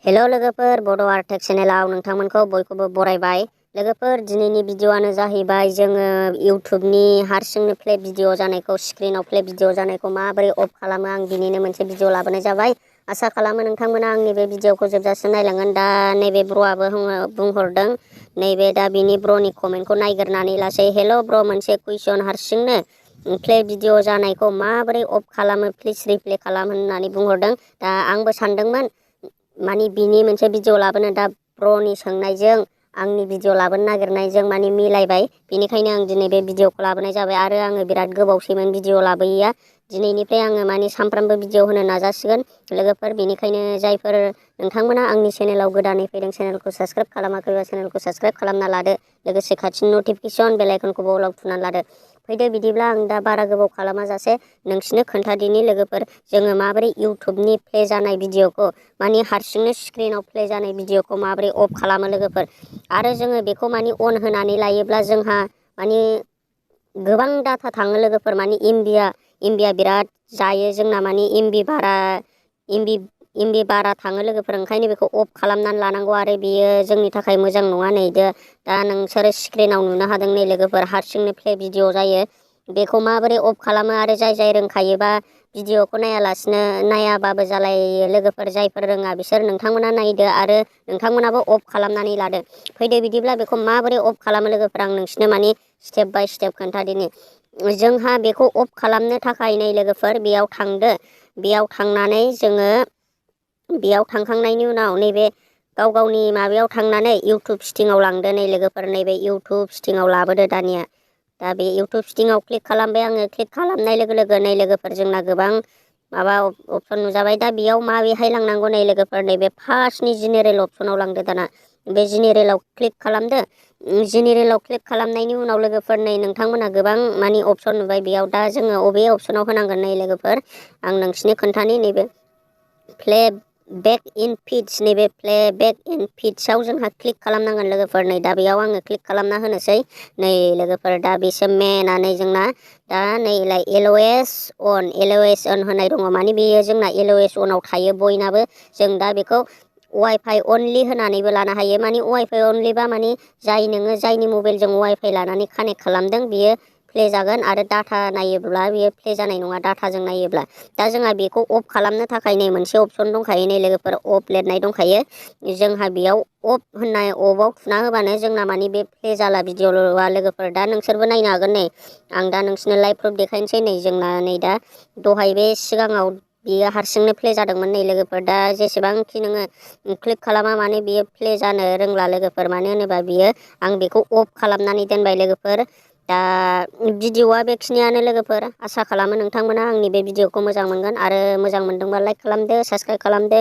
हेल' लोगोफोर बड' आर्टेक चेनेलाव नोंथांमोनखौ बयखौबो बरायबाय। लोगोफोर दिनैनि भिडिअ'आनो जाहैबाय जोङो इउटुबनि हारसिंनो प्ले भिडिअ' जानायखौ स्क्रिनाव प्ले भिडिअ' जानायखौ माबोरै अफ खालामो आं बिनिनो मोनसे भिडिअ' लाबोनाय जाबाय। आसा खालामो नोंथांमोना आंनि बे भिडिअ'खौ जोबजासिम नायलांगोन। दा नैबे ब्र'आबो बुंहरदों, नैबे दा बिनि ब्र'नि कमेन्टखौ नायग्रोनानै लासै। हेल' ब्र' मोनसे कुइसन, हारसिंनो प्ले भिडिअ' जानायखौ माबोरै अफ खालामो प्लिज रिप्ले खालाम होननानै बुंहरदों। दा आंबो सानदोंमोन माने बिनि मोनसे भिडिअ' लाबोनो, दा ब्र'नि सोंनायजों आंनि भिडिअ' लाबोनो नागिरनायजों माने मिलायबाय। बेनिखायनो आं दिनै बे भिडिअ'खौ लाबोनाय जाबाय। आरो आङो बिराद गोबावसैमोन भिडिअ' लाबोयैया। दिनैनिफ्राय आङो माने सानफ्रामबो भिडिअ' होनो नाजासिगोन लोगोफोर। बेनिखायनो जायफोर नोंथांमोना आंनि चेनेलाव गोदानै फैदों, चेनेलखौ साबस्क्राइब खालामाखैबा चेनेलखौ साबस्क्राइब खालामना लादो। लोगोसे खाथिनि नटिफिकेसन बेल आइकनखौबो अलाव थुनानै लादो। फैदो बिदिब्ला आं दा बारा गोबाव खालामा जासे नोंसिनो खोन्थादिनि लोगोफोर, जोङो माबोरै इउटुबनि प्ले जानाय भिडिअ'खौ माने हारसिंनो स्क्रिनाव प्ले जानाय भिडिअ'खौ माबोरै अफ खालामो लोगोफोर। आरो जोङो बेखौ माने अन होनानै लायोब्ला जोंहा माने गोबां डाटा थाङो लोगोफोर। माने एमबिया बिराद जायो जोंना, माने एमबि बारा थाङो लोगोफोर। ओंखायनो बेखौ अफ खालामनानै लानांगौ आरो बेयो जोंनि थाखाय मोजां नङा। नै दा नोंसोरो स्क्रिनाव नुनो हादों नै लोगोफोर, हारसिंनो प्ले भिडिअ' जायो। बेखौ माबोरै अफ खालामो आरो जाय रोंखायोबा भिडिअ'खौ नायाबाबो जालायो लोगोफोर। जायफोर रोङा बिसोर नोंथांमोना नायदो आरो नोंथांमोनाबो अफ खालामनानै लादो। फैदो बिदिब्ला बेखौ माबोरै अफ खालामो लोगोफोर आं नोंसिनो माने स्टेप बाय स्टेप खोन्थादिनि। जोंहा बेखौ अफ खालामनो थाखाय नै लोगोफोर बेयाव थांदो। बेयाव थांनानै जोङो बेयाव थांखांनायनि उनाव नैबे गावनि माबायाव थांनानै इउटुब सेटिंआव लांदो। नै लोगोफोर नैबे इउटुब सेटिंआव लाबोदो दानिया। दा बे इउटुब सेटिंआव क्लिक खालामबाय आङो। क्लिक खालामनाय लोगो लोगो नै लोगोफोर जोंना गोबां माबा अपसन नुजाबाय। दा बेयाव माबेहाय लांनांगौ नै लोगोफोर, नैबे फार्स्टनि जेनेरेल अपसनाव लांदो। दाना बे जेनेरेलाव क्लिक खालामदो। जेनेरेलाव क्लिक खालामनायनि उनाव लोगोफोर नै नोंथांमोना गोबां माने अपसन नुबाय बेयाव। दा जोङो अबे अपसनाव होनांगोन नै लोगोफोर आं नोंसिनो खोन्थानि। नैबे प्ले बेक इन फिड्स, नैबे प्ले बेक इन फिड्सआव जोंहा क्लिक खालामनांगोन लोगोफोर। नै दा बेयाव आङो क्लिक खालामना होनोसै। नै लोगोफोर दा बेसो मेनानो जोंना दा नैलाय एलअएस अन होनाय दङ। माने बेयो जोंना एलअएस अनाव थायो बयनाबो। जों दा बेखौ वाइफाइ अनलि होनानैबो लानो हायो। माने वाइफाइ अनलिबा माने जायनि मबाइलजों वाइफाइ लानानै कानेक्ट खालामदों बियो प्ले जागोन, आरो डाटा नायोब्ला बियो प्ले जानाय नङा डाटाजों नायोब्ला। दा जोंहा बेखौ अफ खालामनो थाखाय नै मोनसे अपसन दंखायो नै लोगोफोर, अफ लिरनाय दंखायो। जोंहा बेयाव अफ होननाय अफआव थुना होबानो जोंना माने बे प्ले जाला भिडिअ'आ लोगोफोर। दा नोंसोरबो नायनो हागोन। नै आं दा नोंसिनो लाइभ प्रुफ देखायनोसै। नै जोंना नै दा दहाय बे सिगाङाव बियो हारसिंनो प्ले जादोंमोन नै लोगोफोर। दा जेसेबांखि नोङो क्लिक खालामा माने बियो प्ले जानो रोंला लोगोफोर। मानो होनोबा बियो आं बेखौ अफ खालामनानै दोनबाय लोगोफोर। दा भिडिअ'आ बेखिनियानो लोगोफोर। आसा खालामो नोंथांमोना आंनि बे भिडिअ'खौ मोजां मोनगोन, आरो मोजां मोनदोंबा लाइक खालामदो, साबस्क्राइब खालामदो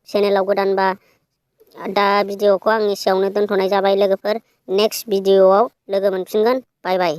चेनेलाव गोदानबा। दा भिडिअ'खौ आं एसेयावनो दोनथ'नाय जाबाय लोगोफोर। नेक्स्ट भिडिअ'आव लोगो मोनफिनगोन। बाय बाय।